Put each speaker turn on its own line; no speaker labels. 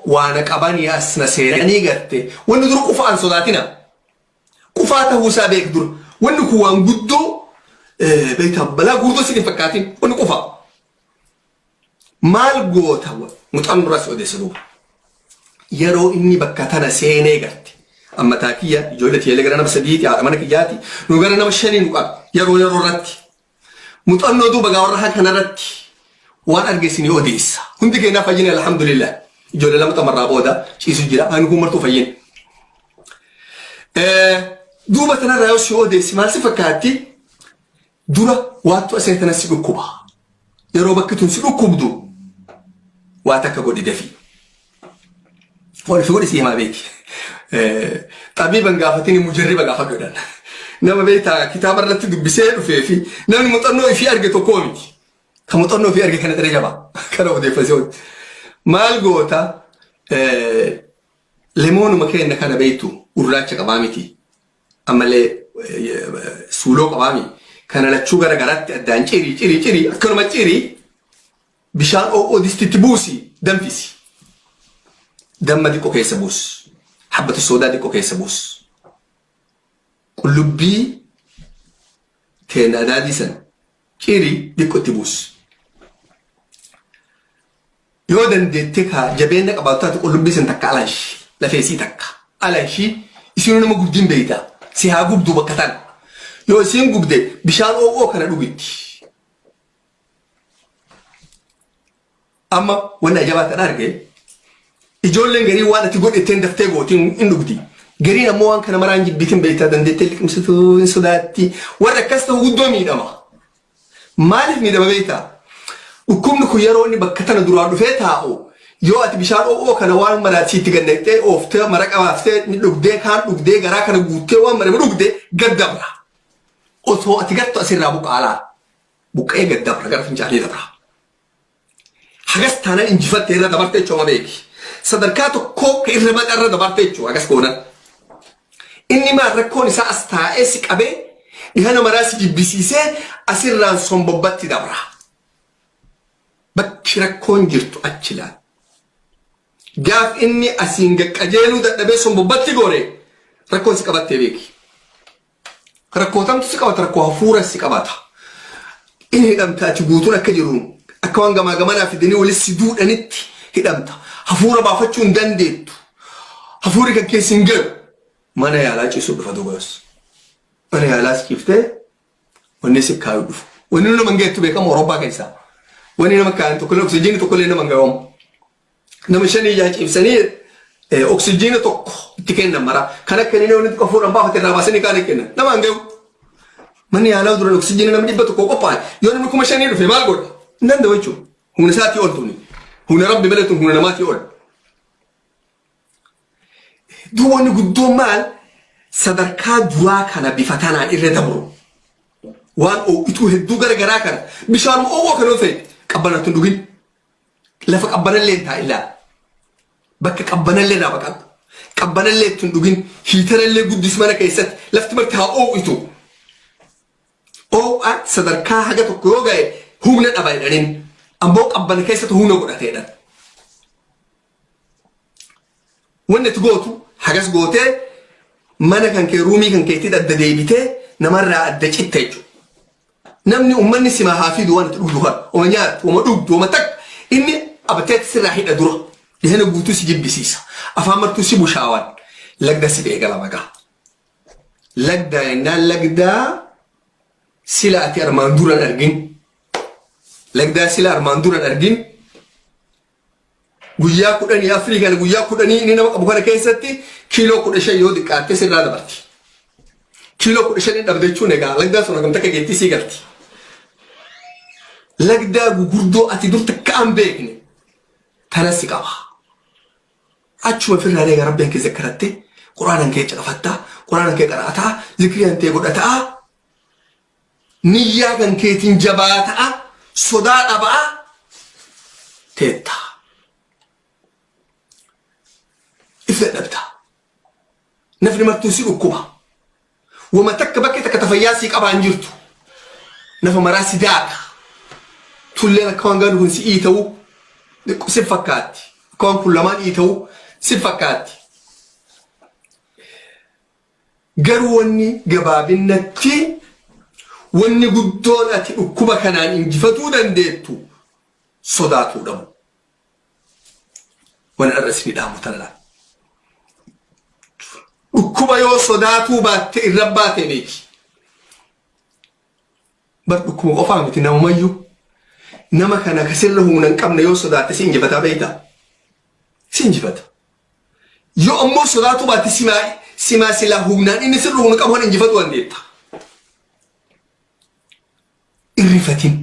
Waa na qabanii as na seenanii garte wanni dura qufaan sodaatina. Qufaa ta'uu isaa beek dura. Wanni kun waan guddoo beektaa balaa guddoo sitti hin fakkaatin wanni qufaa. Maal goota muxannoo irraa si odeessa duuba. Yeroo inni bakka tana seenee garte. Amma taakiyya ijoollee tiyyalee gara nama sadiiti, haadha mana kiyyaati, nu gara nama shanii nu qaba yeroo yeroo irratti. Muxannoo duuba gaa warra kanarratti waan arge isinii odeessa. Hundi keenyaa fayyine, alhamdulillah. Ijoollee lama xamarraa booda ciisu jira. Ani kun martuu fayyine. Duuba tanarraa yoo si odeessi maal si fakkaatti? Dura waattu asee tana si dhukkuba. Yeroo bakki tun si dhukkubdu waa takka godhi dafii. Waan fi godhi si himaa beeki. Xabiiban gaafatini, mujarriba gaafadhu jedhan. Nama beektaa kitaaba irratti dubbisee dhufee fi namni muuxannoo ifii arge tokkoo miti. Kan muuxannoo ifii arge kana irra jabaa. Kana odeeffasee. Maal goota? Lemoonuma keenya kana beektu gurraacha qabaa miti. Ammallee suuloo qabaami. Kana lachuu gara garaatti addaan cirii cirii cirii, akkanuma cirii, bishaan oo'oo distitti buusi, danfisi. Damma xiqqoo keessa buus. Habbatu soodaa xiqqoo keessa buus. Qullubbii teenya adaadii san cirii xiqqoo itti buus. Yoo dandeette ka jabeenya qabaattu taate, qullubbii san takka alanshi, lafeesii takka alanshi. Isinuu nama gubdiin beeyta, si haa gubdu bakka tana. Yoo isiin gubde bishaan oo'oo kana dhugitti. Amma wanni ajabaa kan arge, ijoolleen garii waan ati godhetteen daftee gootiin hin dhugdi. Gariin ammoo waan kana maraan jibbitin beektaa, dandeettee liqimsituu hin sodaatti. Warri akkas ta'u guddoo miidhama. Maaliif miidhama beektaa? Dhukkubni kun yeroo inni bakka tana duraa dhufee taa'u, yoo ati bishaan oo'oo kana waan maraatti itti gannaqxee ooftee maraqa baaftee dhugdee, kaan dhugdee garaa kana guuttee waan marame dhugde, gad dabra. Osoo ati gattu asirraa buqqaalaa. Buqqee gad dabra, gara fincaanii dabra. Hagas taanaan injifattee irra dabarte jechuudha beeki. Sadarkaa tokkoo ka irra maqa irra dabarte jechuudha hagas goonan. Inni maal rakkoon isaa as taa'ee si qabee dhihana maraa si jibbisiisee asirraan sombobbatti dabra. Bakki rakkoon jirtu achi laal. Gaaf inni asiin gaqqajeeluu dadhabee sombobbatti gore rakkoon si qabattee beeki. Rakkootamtu si qabata, rakkoo hafuura si qabata. Inni hidhamta ati guutuun akka jiruun akka waan gamaa gamanaa fidanii walitti si duudhanitti hidhamta. Hafuura baafachuu hin dandeettu. Hafuurri kan keessa hin galu. Mana yaalaa ciisuu dhufa duuba yoos. Mana yaalaa si ciiftee wanni si kaayuu dhufu. Wanni nama hin geettu beekamu Awurooppaa keessaa. Wanni nama kaayan tokkollee, oksijiinii tokkollee nama hin gahamu. Nama shanii ijaa ciibsanii oksijiina tokko itti kennan mara. Kan akka inni wanni xiqqoo fuudhan baafate irraa baasanii kaan kennan. Nama hin gahu. Manni yaalaa duran oksijiina nama 100 qophaa'e. Yoo namni 5,000 dhufe maal godha? Hin danda'u jechuudha. Humna isaatii ol tuni. Humna Rabbi malee tun humna namaatii ol. Duuba wanni guddoon maal? Sadarkaa duraa kana bifa tanaan irra dabru. Waan oo'ituu hedduu gara garaa kana, bishaanuma oo'oo kana yoo ta'e qabbanatti hin dhugin. Lafa qabbanallee hin taa'in laala. Bakka qabbanallee irraa baqadhu. Qabbanallee itti hin dhugin. Hiitarallee guddis mana keessatti. Lafti marti haa oo'itu. Oo'a sadarkaa haga tokko yoo ga'e humna dhaba jedhaniin. Ammoo qabbana keessatti humna godhate jedhan. Wanni ati gootu hagas gootee mana kan kee, ruumii kan keetii adda deebitee namarraa adda citta jechuudha. Namni uummanni simaa haa fidu, waan itti dhugdu kana. Oma nyaattu, oma dhugdu, oma takka. Inni abateetti sirraa hidha dura. Dhihana guutuu si jibbisiisa. Afaan martuu si bushaawan. Lagda si eegala maqaa. Lagdaa jennaan lagdaa sila ati armaan duran argin. Lagdaa sila armaan duran argin. Guyyaa 14 kana, guyyaa 10 inni nama qabu kana keessatti kiiloo 15 yoo xiqqaatte sirraa dabarti. Kiiloo 15 dhabde jechuun egaa lagdaa sun hagam takka geettii sii galti. Lagdaa gugurdoo ati dur takka an beekne tana si qaba. Achuma ofirraa egaa Rabbiin kee zakkaratte, Quraanan kee caqafattaa, Quraanan kee qara'ataa, zikriyan tee godhataa, niyyaa kan keetiin jabaataa, sodaa dhabaa teetta. If dadhabta. Nafni martuu si dhukkuba. Wama takka bakkee takka tafayyaa sii qabaa hin jirtu. Nafa maraa si daaka. Tulleen akka waan gaanu kun si iita'u si fakkaatti. Akka waan kun lamaan iita'u si fakkaatti. Garuu wanni gabaabinnatti wanni guddoon ati dhukkuba kanaan injifatuu dandeettu sodaatuu dhabu. Wani har'a isinii dhaamu tana laal. Dhukkuba yoo sodaatuu baatte irra baate beeki. Bar dhukkuba qofaa miti namumayyuu. Nama kana ka sirra humna hin qabne yoo sodaatte si injifataa beektaa? Si injifata. Yoo ammoo sodaatuu baatte simaa simaa silaa humnaan inni sirra humna qabu kan injifatuu dandeetta. Irrifatin.